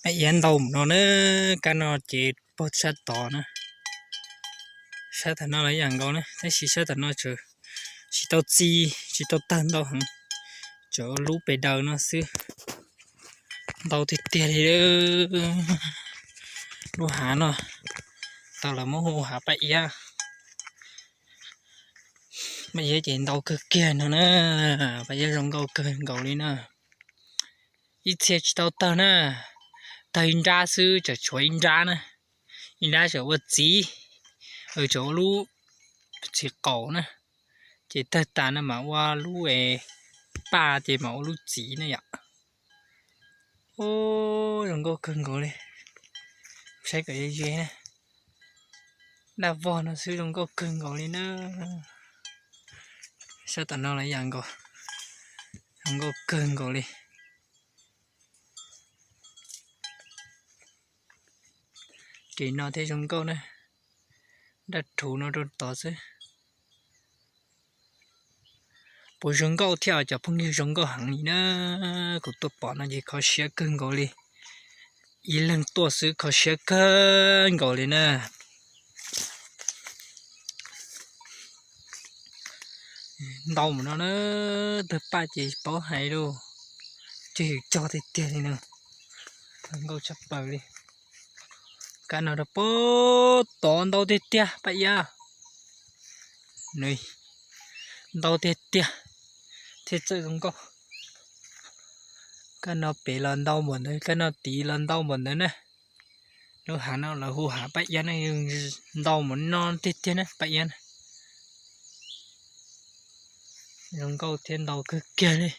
Paj iab ntau mus no na, kab no ces puag sab tod na. Sab tam no los yam nkaus na, tab sis sab tam no tseem tsis tau txi, tsis tau tawg ntau heev, tseem ua lub pes daws no xwb. Ntau tiag tiag li. Lub hav no tau lawv muab hu hav paj iab. Paj iab ces ntau kawg kiag no na, paj iab zoo nkauj kawg nkaus li na. Ib txhia tsis tau tawg na, tawg ib nrab xwb, tseem tshuav ib nrab na, ib nrab tseem ua txiv, tseem ua lub txiv qaum na, ces tawg tas no mas ua lub paj ces mas ua lub txiv na yom. Zoo nkauj kawg nkaus li, saib kom ze ze na, daj vog no xwb zoo nkauj kawg nkaus li na. Sab tom no los yam nkaus, zoo nkauj kawg nkaus li. Ris no thiab zoo nkauj na, daj rhuv no rau tod xwb. Puas zoo nkauj thiab cov phooj ywg, zoo nkauj heev li na. Kuv tuaj pom no ces kho siab kawg nkaus li, ib leeg tuaj xwb kho siab kawg nkaus li na. Ntau mus no na, tawg paj ces paub hais lauj, cog yus cog tiag tiag li na. Nkauj tshaj plaws li. Kab no rau puag tod ntau tiag tiag paj iab, ntau tiag tiag thiaj txawj zoo nkauj. Kab no pem los ntau npaum ntawd, kab no tid los ntau npaum ntawd na. Lub hav no lawv hu hav paj iab no ntau mus no tiag tiag na paj iab na. Zoo nkauj thiab ntau kawg kiag li.